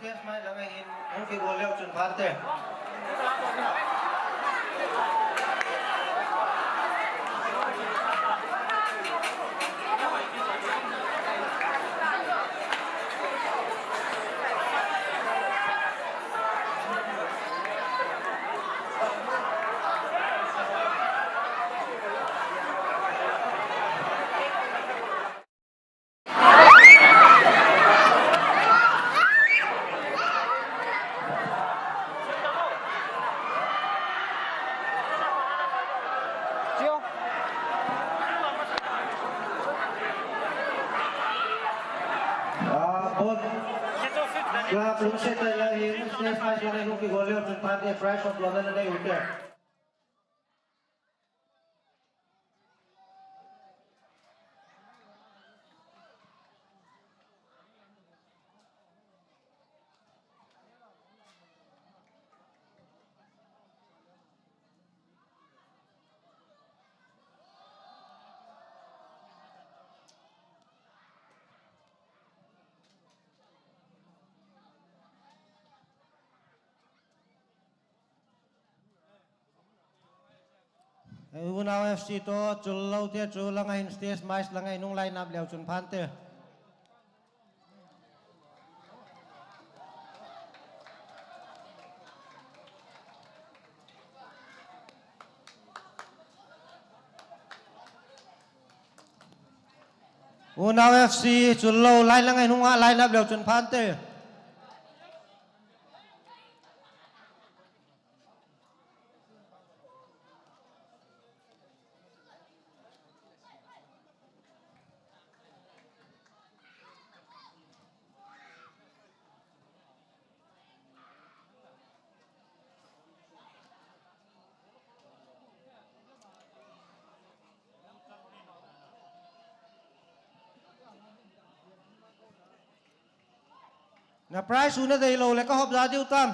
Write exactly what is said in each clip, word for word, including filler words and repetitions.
Stage mai langa hin hung kigol leu chun phante. Ah, Boat Club Lungset te la hi, stage mai langa hin hung kigol leu chun phante, prize of the day, okay. Unau F C toh Chullo te chu langa hin, stage mai langa hin hung line up leu chun phante. Unau F C Chullo, line langa hin hung line up leu chun phante. Na prize u nadei lou le ka hop ja diu tam.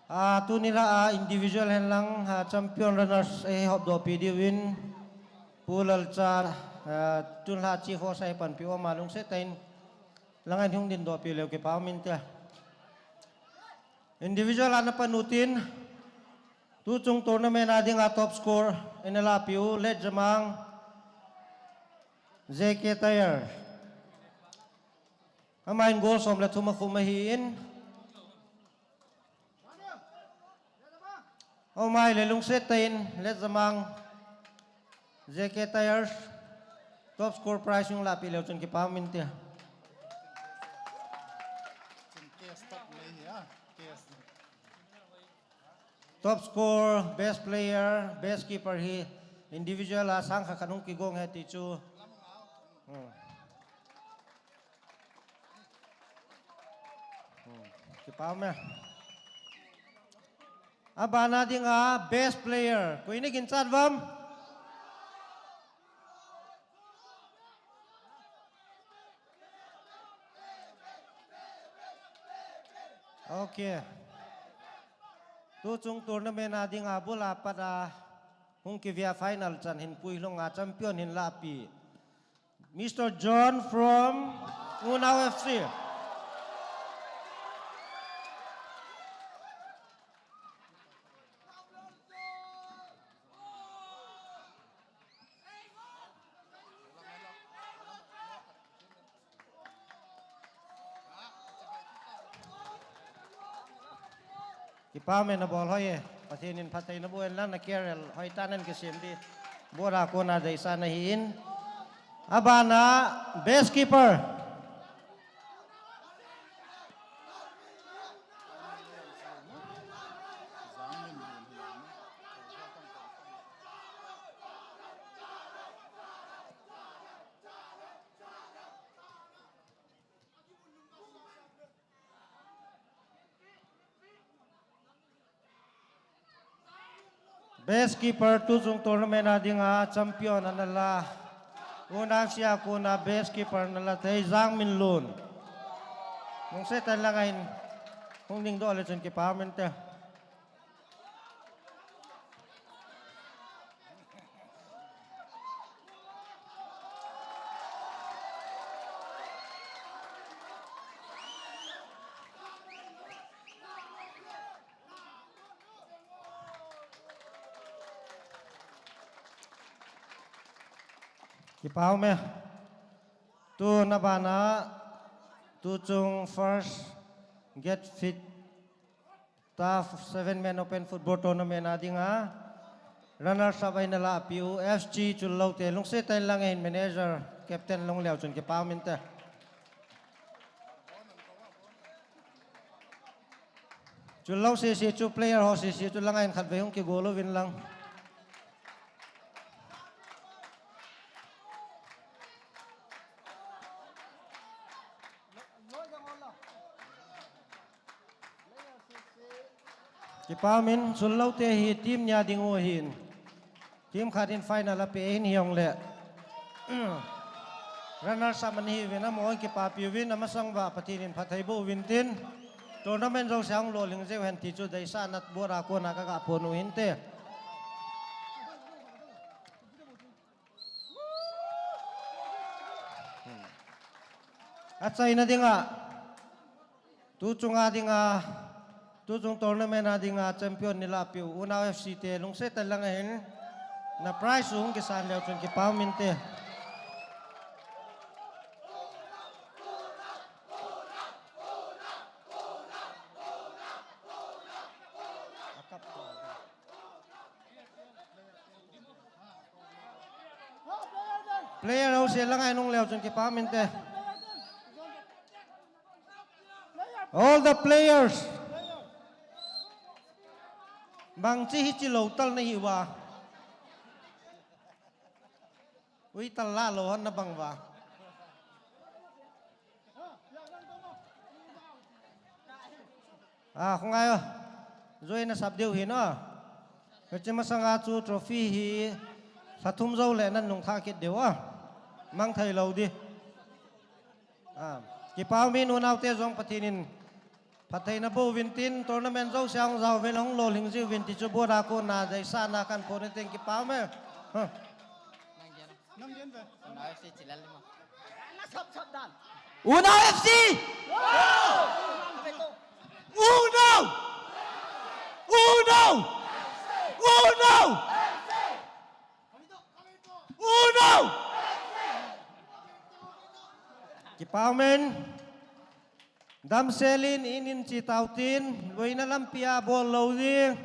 Ah, tuni la, ah, individual hen lang, ah, champion runners, eh, hop doh pi diu in, Pu Lalcha, ah, tun la chi ho sai pan pi o ma lungset tah in, langa hin hung din doh pi leu kipa um inte. Individual a na pan u tin, tuchung tournament a dinga top score, ina la pi u, Let Jamang, J K Tyre. Amahin goal som le thum akhum ahin. Amai le lungset tah in, Let Jamang, J K Tyres, top score prize hung lapi leu chun kipa um inte. Top score, best player, best keeper hi individual a sang khat khat hung kigong e ti chu. Hmm. Hmm. Kipa um e. Abana dinga best player. Koi na ginchat uvam? Okay. Tuchung tournament a dinga bula pat a hung kivia final chan hin puilhung a champion hin lapi Mister John from Unau F C. Kipa um e, na bol hoi e. Pathen in phatthei naboh hen lang, na career hoitah in kisem ding. Bora kona deisah nahi in. Abana best keeper. Best keeper tuchung tournament a dinga champion ana la. Unau F C a kona best keeper ana la thei Jangminlun. Lungset tah in langa hin hung ding doh le chun kipa um inte. Kipa ume. Tuna bana, tuchung first Get Fit Tough seven Man Open Football Tournament a dinga runners up a eina lahpiu F C Chullote, lungset tah in lang ahin manager, captain Lungleo chun kipa umin te. Chullo sese chu player ho sese chu langa hin khatvei hung kigol uvin lang. Kipa umin, Chullote hi team nia dingu ahin. Team khat in final a pe ahin hijongle, runners up ana hiuvin, amaho kipapiuvin, amasang uva Pathen in phatthei boh uvin tin, tournament jousea hung lolhing jeng hen ti chu deisahna board a kona kaga phon u hinte. Achaina dinga, tuchunga dinga, tuchung tournament a dinga champion neilahpiu Unau F C te, lungset tah in lang ahin, na prize u hung kisan leu chun kipa umin te. Player ho se langa hin hung leu chun kipa umin te. All the players. Bangchi hichi lou tal nahi uva. Ui tal la lou hon na bang uva. A, khongai o. Join a sap diu hin o. Hiche masanga chu trophy hi lha thum jou le nan nung tha kit diu a. Mang thei lou di. A, kipa umin, unaute jong Pathen in phatthei naboh uvin tin, tournament jousea hung jao uvin, hung lolhing jiuvin ti chu board a kona deisahna kahin phon in tin, kipa ume. Ha. Unau F C chilal lima. Unau F C! Unau! Unau! Unau! Unau! Kipa umin. Damsel in in in chi tau tin, loina lampi a bol lou ding.